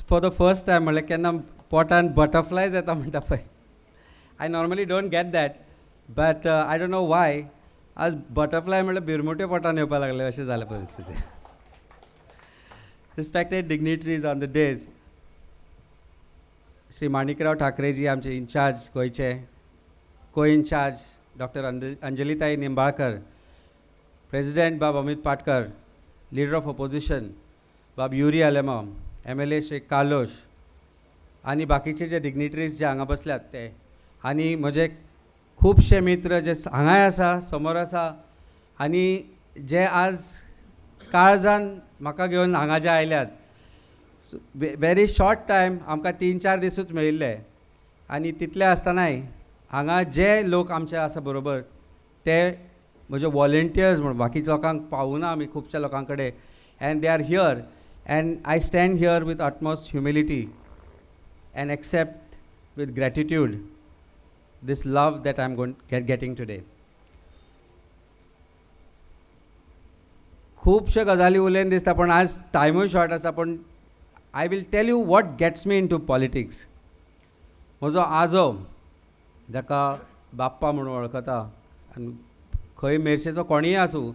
For the first time म्हणल्यार केन्ना पोटान बटरफ्लायज येता म्हणटा पळय, I normally don't get that, but I don't know why आज बटरफ्लाय म्हणल्यार भिरमुट्यो पोटान येवपाक लागले अशें जालें परिस्थिती. Respected dignitaries on the dais, Shri Manikrao ठाकरेजी आमचे इन्चार्ज गोंयचे, को इन्चार्ज डॉक्टर अंजलीताई निंबाळकर, प्रेजिडेंट बाब Amit Patkar, leader of opposition बाब Yuri Alemao, MLA Shri Carlos आनी बाकीचे जे डिग्निटरीज जे हांगा बसल्यात ते, आनी म्हजे खुबशे मित्र जे हांगाय आसा, समोर आसा, आनी जे आज काळजान म्हाका घेवन हांगा जे आयल्यात. व्हेरी शॉर्ट टायम आमकां 3-4 दिसूच मेळिल्ले आनी तितले आसतनाय हांगा जे लोक आमचे आसा बरोबर ते म्हजे वॉलंटियर्स म्हूण बाकीच्या लोकांक पावूना आमी खुबश्या लोकां कडेन, and they are here and I stand here with utmost humility and accept with gratitude this love that I am getting today. खुबश्यो गजाली उलयन दिसता पण आज टायमूय शॉर्ट आसा, पण I will tell you what gets me into politics. म्हजो आजो जाका बाप्पा म्हणून वळखता आनी खंय मेरशेचो कोणीय आसूं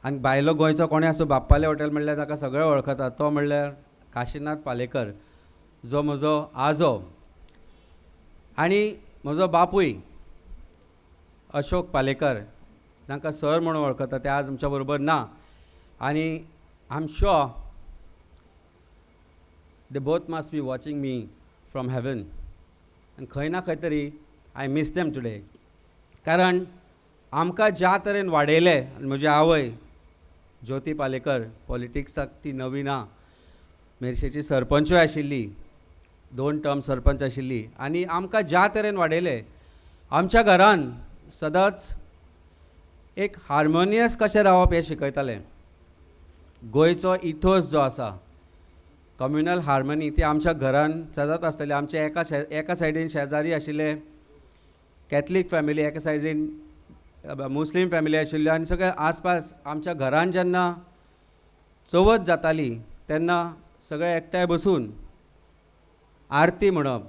आनी भायलो गोंयचो कोणूय आसूं, बाप्पाले हॉटेल म्हणल्यार ताका सगळे वळखता, तो म्हणल्यार काशीनाथ पालेकर, जो म्हजो आजो. आनी म्हजो बापूय अशोक पालेकर, तांकां सर म्हणून वळखता, ते आज आमच्या बरोबर ना. आनी I am sure they both must be watching me from heaven. आनी खंय ना खंय तरी I miss them today, कारण आमकां ज्या तरेन वाडयले, आनी म्हजी आवय ज्योती पालेकर पॉलिटिक्साक ती नवी ना, मेरशेची सरपंचूय आशिल्ली, 2 टर्म सरपंच आशिल्ली, आनी आमकां ज्या तरेन वाडयले, आमच्या घरान सदांच एक हार्मोनियस कशें रावप हें शिकयतालें. गोंयचो इथोस जो आसा कम्युनल हार्मनी, ती आमच्या घरान सदांच आसताली. आमच्या एका सायडीन शेजारी आशिल्ले कॅथलीक फॅमिली, एका सायडीन मुस्लीम फॅमिली आशिल्ल्यो, आनी सगळे आसपास आमच्या घरान जेन्ना चवथ जाताली तेन्ना सगळे एकठांय बसून आरती म्हणप.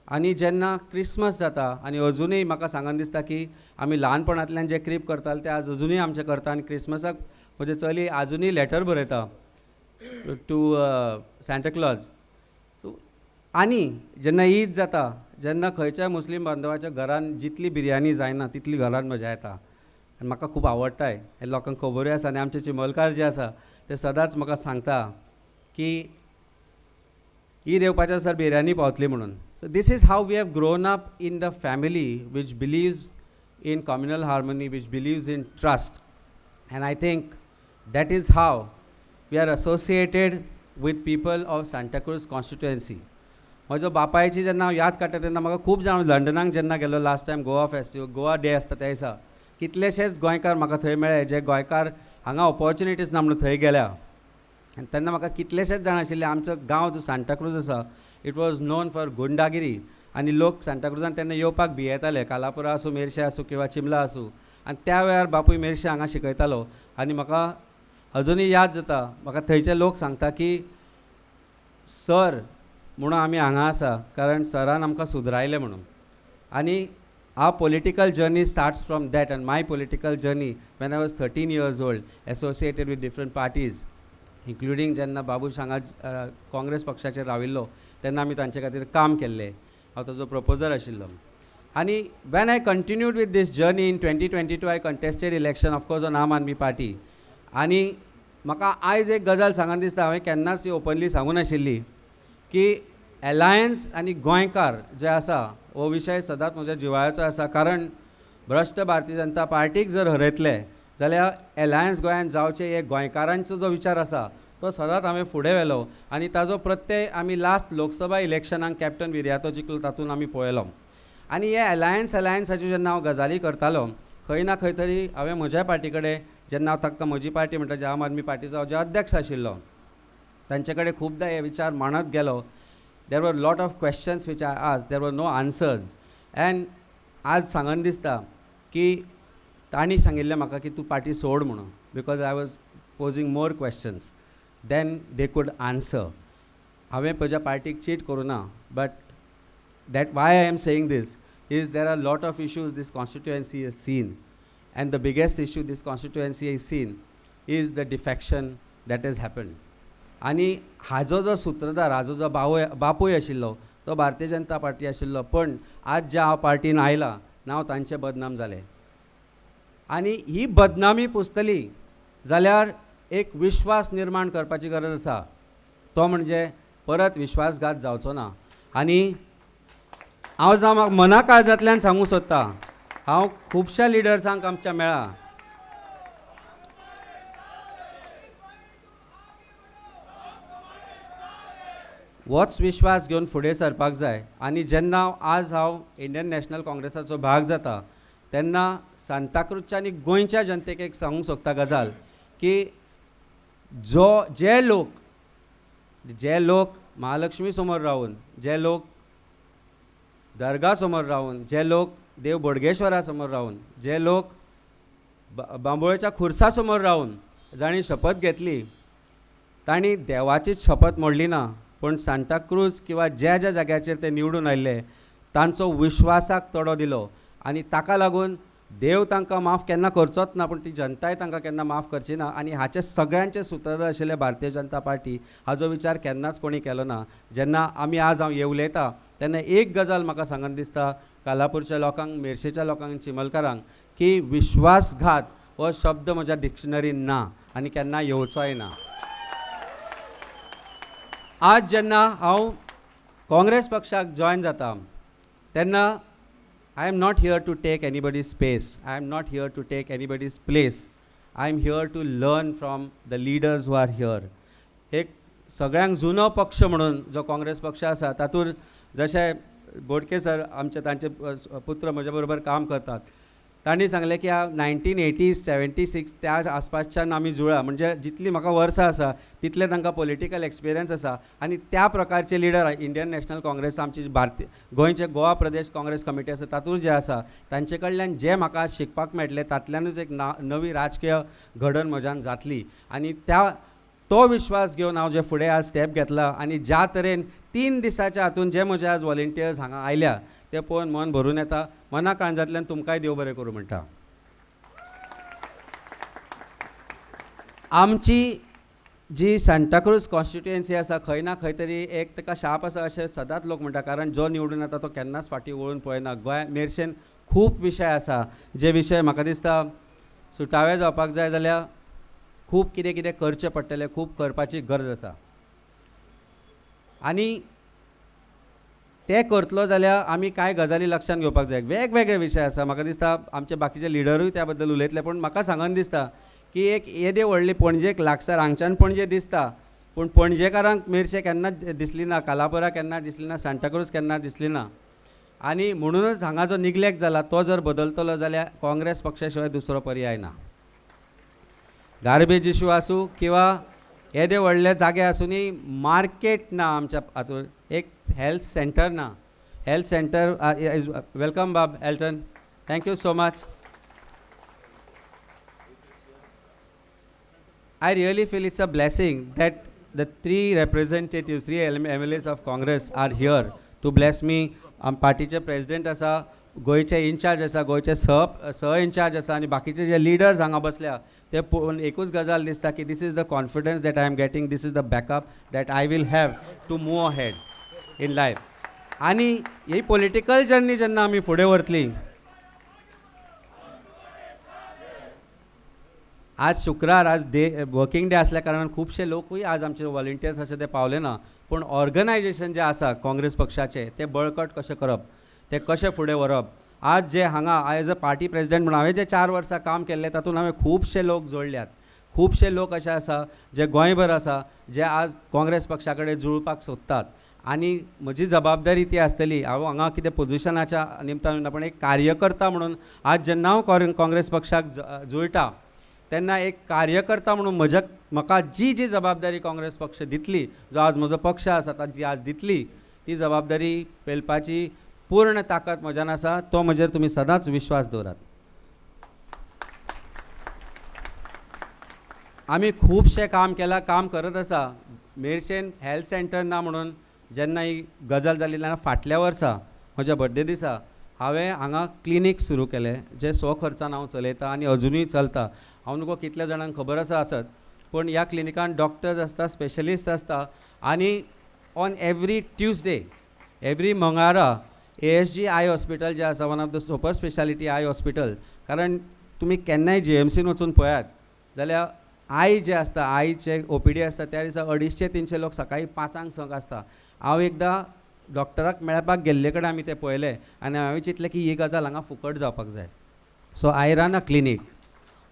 आनी जेन्ना क्रिसमस जाता, आनी अजुनूय म्हाका सांगन दिसता की आमी ल्हानपणांतल्यान जे क्रीब करताले ते आज अजुनूय आमचें करता. आनी क्रिसमसाक म्हजें चली आजुनूय लॅटर बरयता टू सांताक्लॉज. सो आनी जेन्ना ईद जाता, जेन्ना खंयच्याय मुस्लीम बांधवाच्या घरान जितली बिरयानी जायना तितली घरान मजा येता, आनी म्हाका खूब आवडटाय, हें लोकांक खबरूय आसा. आनी आमचे चिमलकार जे आसा ते सदांच म्हाका सांगता की ईद येवपाच्या सर बिरयानी पावतली म्हणून. So this is how we have grown up in the family which believes in communal harmony, which believes in trust, and I think that is how we are associated with people of Santacruz constituency. म्हजो बापायची जेन्ना हांव याद काडटा तेन्ना म्हाका खूब जाण, लंडनाक जेन्ना गेलो last time Goa festival, Goa day आसता त्या दिसा, कितलेशेच गोंयकार म्हाका थंय मेळ्ळे जे गोंयकार हांगा ऑपॉर्चुनिटीज ना म्हणून थंय गेल्या. आनी तेन्ना म्हाका कितलेशेच जाण आशिल्ले. आमचो गांव जो सांताक्रूज आसा, it was known for गुंडागिरी, आनी लोक सांताक्रुजान तेन्ना येवपाक भियेताले, कालापुरा आसूं, मेरशे आसूं किंवा चिमला आसूं. आनी त्या वेळार बापूय मेरशे हांगा शिकयतालो, आनी म्हाका अजुनूय याद जाता, म्हाका थंयचे लोक सांगता की सर म्हणून आमी हांगा आसा कारण सरान आमकां सुदरायलें म्हणून. आनी our political journey starts from that, and my political journey when I was 13 years old, associated with different parties, including जेन्ना बाबूश हांगा काँग्रेस पक्षाचेर राविल्लो तेन्ना आमी तांचे खातीर काम केल्लें, हांव ताजो प्रपोजर आशिल्लो. आनी when I continued with this journey in 2022, I contested election of course on Aam Aadmi Party. आनी म्हाका आयज एक गजाल सांगन दिसता, हांवें केन्नाच ती ओपनली सांगूं नाशिल्ली की एलायन्स आनी गोंयकार जे आसा हो विशय सदांच म्हज्या जिवाळ्याचो आसा, कारण भ्रश्ट भारतीय जनता पार्टीक जर हरयतले जाल्यार एलायन्स गोंयांत जावचें हे गोंयकारांचो जो विचार आसा तो सदांच हांवें फुडें व्हेलो, आनी ताजो प्रत्यय आमी लास्ट लोकसभा इलेक्शनाक कॅप्टन विर्यातो जिखलो तातूंत आमी पळयलो. आनी हे एलायन्साच्यो जेन्ना हांव गजाली करतालो, खंय ना खंय तरी हांवें म्हज्या पार्टी कडेन, जेन्ना हांव तांकां म्हजी पार्टी म्हणटा जी आम आदमी पार्टीचो हांव जे अध्यक्ष आशिल्लो तांचे कडेन खुबदां हे विचार मांडत गेलो. There were lot of questions which I asked, there were no answers. And आज सांगन दिसता की तांणी सांगिल्लें म्हाका की तूं पार्टी सोड म्हणून, because I was posing more questions than they could answer. हांवें म्हज्या पार्टीक चीट करूं ना, but that why I am saying this is there are lot of issues this constituency is seen, and the biggest issue this constituency is seen is the defection that is happen. आनी हाजो जो सुत्रधार, हाजो जो बापूय आशिल्लो तो Bharatiya Janata party आशिल्लो, पण आज ज्या हांव पार्टीन आयला नांव तांचें बदनाम जालें. आनी ही बदनामी पुसतली जाल्यार एक विश्वास निर्माण करपाची गरज आसा, तो म्हणजे परत विश्वासघात जावचो ना. आनी हांव जावं मना काळजांतल्यान सांगूंक सोदतां, हांव खुबश्या लिडर्सांक आमच्या मेळ्ळा, होच विश्वास घेवन फुडें सरपाक जाय. आनी जेन्ना आज हांव इंडियन नॅशनल काँग्रेसाचो भाग जाता तेन्ना सांताक्रूजच्या आनी गोंयच्या जनतेक एक सांगूंक सोदता गजाल की जो जे लोक महालक्ष्मी समोर रावन, जे लोक दर्गा समोर रावन, जे लोक देव बोडगेश्वरा समोर रावन, जे लोक बांबोळेच्या खुर्सा समोर रावन जांणी शपथ घेतली तांणी देवाचीच शपथ मोडली ना, पूण सांताक्रूज किंवा ज्या ज्या जाग्याचेर ते निवडून आयिल्ले तांचो विश्वासाक तडो दिलो आनी ताका लागून देव तांकां माफ केन्ना करचोच ना, पूण ती जनताय तांकां केन्ना माफ करची ना. आनी हाचे सगळ्यांचे सुत्रधार आशिल्ले भारतीय जनता पार्टी, हाजो विचार केन्नाच कोणी केलो ना. जेन्ना आमी आज हांव उलयता तेन्ना एक गजाल म्हाका सांगन दिसता कालापूरच्या लोकांक, मेरशेच्या लोकांक, चिमलकारांक की विश्वासघात हो शब्द म्हज्या डिक्शनरीन ना आनी केन्ना येवचोय ना. आज जेन्ना हांव काँग्रेस पक्षाक जॉयन जाता तेन्ना I am not here to take anybody's space, I am not here to take anybody's place, I am here to learn from the leaders who are here. एक सगळ्यांक जुनो पक्ष म्हणून जो काँग्रेस पक्ष आसा तातूंत जशे बोडके सर आमचे तांचे पुत्र म्हज्या बरोबर काम करतात, तांणी सांगलें की 1980-76 त्या आसपासच्यान आमी जुळा, म्हणजे जितली म्हाका वर्सां आसा तितले तांकां पॉलिटिकल एक्सपिरियन्स आसा आनी त्या प्रकारचे लिडर इंडियन नॅशनल काँग्रेस आमची भारतीय गोंयचे गोवा प्रदेश काँग्रेस कमिटी आसा तातूंत जे आसा तांचे कडल्यान जे म्हाका शिकपाक मेळटलें तातल्यानूच एक नवी राजकीय घडण म्हज्यान जातली. आनी तो विश्वास घेवन हांव जे फुडें आज स्टेप घेतला आनी ज्या तरेन 3 दिसाच्या हातून जे म्हजे आज वॉलंटियर्स हांगा आयल्या ते पळोवन मन भरून येता. मना काळजांतल्यान तुमकांय देव बरें करूं म्हणटा. आमची जी सांताक्रूज कॉन्स्टिट्युएन्सी आसा खंय ना खंय तरी एक ताका शाप आसा अशें सदांच लोक म्हणटा, कारण जो निवडून येता तो केन्नाच फाटीं वळून पळयना. गोंया मेरशेन खूब विशय आसा जे विशय म्हाका दिसता सुटावे जावपाक जाय जाल्यार खूब कितें कितें करचें पडटलें, खूब करपाची गरज आसा. आनी ते करतलो जाल्यार आमी कांय गजाली लक्षांत घेवपाक जाय. वेगवेगळे विशय आसा, म्हाका दिसता आमचे बाकीचे लिडरूय त्या बद्दल उलयतले, पूण म्हाका सांगन दिसता की एक येदे व्हडली पणजेक लागसार हांगच्यान पणजे दिसता, पूण पणजेकारांक मेरशे केन्नाच दिसली ना, कालापुरा केन्ना दिसली ना, सांताक्रूज केन्ना दिसली ना. आनी म्हणूनच हांगा जो निग्लेक्ट जाला तो जर बदलतलो जाल्यार काँग्रेस पक्षा शिवाय दुसरो पर्याय ना. गार्बेज इशू आसूं किंवा येदे व्हडले जागे आसूनय मार्केट ना आमच्या हातूंत, एक हेल्थ सेंटर ना. हेल्थ सेंटर is welcome बाब Elton, thank you so much. I really feel it's a blessing that the 3 representatives, 3 MLAs of Congress are here to bless me. पार्टीचे प्रेजिडेंट आसा, गोंयचे इन्चार्ज आसा, गोंयचे स इन्चार्ज आसा आनी बाकीचे जे लिडर्स हांगा बसल्या ते पळोवन एकूच गजाल दिसता की this is the confidence that I am getting, this is the backup that I will have to move ahead in life. आनी ही पॉलिटिकल जर्नी जेन्ना आमी फुडें व्हरतली, आज शुक्रार, आज डे वर्किंग डे आसल्या कारणान खुबशे लोकूय आज आमचे वॉलंटियर्स अशे ते पावले ना, पूण ऑर्गनायजेशन जें आसा काँग्रेस पक्षाचें तें बळकट कशें करप, तें कशें फुडें व्हरप. आज जे हांगा एज अ पार्टी प्रेजिडेंट म्हणून हांवें जे 4 वर्सां काम केल्लें तातूंत हांवें खुबशे लोक जोडल्यात, खुबशे लोक अशे आसा जे गोंयभर आसा जे आज काँग्रेस पक्षा कडेन जुळपाक सोदतात. आनी म्हजी जबाबदारी ती आसतली, हांव हांगा कितें पोजिशनाच्या निमतान ना, पण एक कार्यकर्ता म्हणून आज जेन्ना हांव काँग्रेस पक्षाक जुळटा तेन्ना एक कार्यकर्ता म्हणून म्हाका जी जी जबाबदारी काँग्रेस पक्ष दितली, जो आज म्हजो पक्ष आसा ताची आज दितली, ती जबाबदारी पेलपाची पूर्ण ताकद म्हज्यान आसा, तो म्हजेर तुमी सदांच विश्वास दवरात. आमी खुबशें काम केलां, काम करत आसा. मेरशेन हेल्थ सेंटर ना म्हणून जेन्ना ही गजाल जाली तेन्ना फाटल्या वर्सा म्हज्या बड्डे दिसा हांवें हांगा क्लिनीक सुरू केलें, जें स्वखर्चान हांव चलयतां आनी अजुनूय चलता. हांव नको कितल्या जाणांक खबर आसा आसत, पूण ह्या क्लिनिकान डॉक्टर्स आसता, स्पेशलिस्ट आसता आनी ऑन एवरी ट्युजडे, एवरी मंगळारा एएसजी I hospital जें आसा, one of the super speciality eye hospital. कारण तुमी केन्नाय जीएमसीन वचून पळयात जाल्यार I जे आसता, आयचे ओपीडी आसता त्या दिसा 250-300 लोक सकाळीं 5-6 आसता. हांव एकदां डॉक्टराक मेळपाक गेल्ले कडेन आमी तें पळयलें आनी हांवें चिंतलें की ही गजाल हांगा फुकट जावपाक जाय. So I run a clinic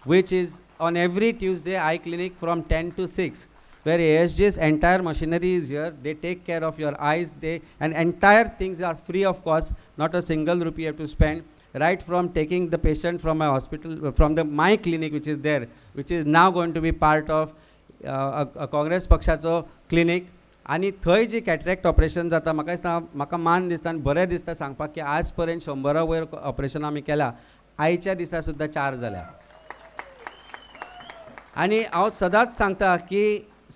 which is on every Tuesday eye clinic from 10 to 6, where ASG's entire machinery is here. They take care of your eyes, they and entire things are free of cost, not a single rupee you have to spend, right from taking the patient from my hospital, from the my clinic which is there, which is now going to be part of a Congress पक्षाचो clinic. आनी थंय जी cataract operation जाता, म्हाका दिसता, म्हाका मान दिसता आनी बरें दिसता सांगपाक की आज पर्यंत 100 वयर ऑपरेशन आमी केलां. आयच्या दिसा सुद्दां 4 जाल्या. आनी हांव सदांच सांगता की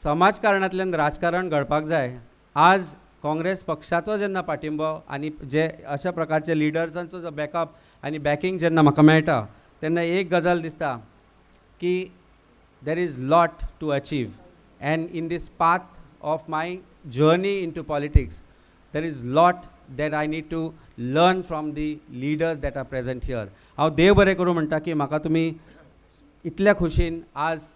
समाजकारणांतल्यान राजकारण घडपाक जाय. आज काँग्रेस पक्षाचो जेन्ना पाठिंबो आनी जे अशा प्रकारचे लिडर्सांचो जो बॅकअप आनी बॅकींग जेन्ना म्हाका मेळटा तेन्ना एक गजाल दिसता की there is lot to achieve, and in this path of my journey into politics there is lot that I need to learn from the leaders that are present here. हांव देव बरें करूं म्हणटा की म्हाका तुमी इतल्या खुशीन आज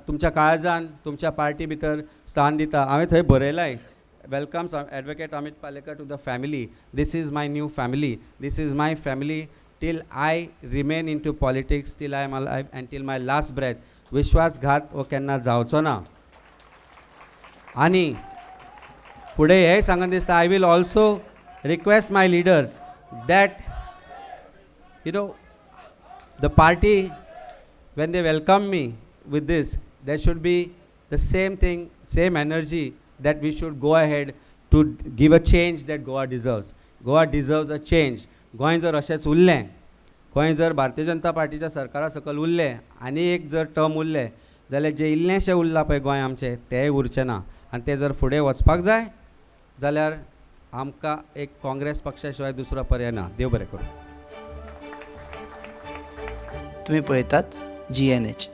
तुमच्या काळजान तुमच्या पार्टी भितर स्थान दिता. हांवें थंय बरयलाय, welcomes Advocate Amit Palekar to the family. This is my new family. This is my family till I remain into politics, till I am alive and till my last breath. विश्वासघात हो केन्ना जावचो ना. आनी फुडें हें सांगन दिसता, I will also request my leaders that the party, when they welcome me with this, there should be the same thing, same energy that we should go ahead to give a change that Goa deserves. Goa deserves a change. Goa जर अशेंच उरलें, गोंय जर भारतीय जनता पार्टीच्या सरकारा सकयल उरलें आनी एक जर टर्म उरलें जाल्यार जें इल्लेंशें उरलां पळय गोंय आमचें, तेंय उरचें ना. आनी तें जर फुडें वचपाक जाय जाल्यार आमकां एक काँग्रेस पक्षा शिवाय दुसरो पर्याय ना. देव बरें करूं. तुम्ही पळयतात जीएनएच.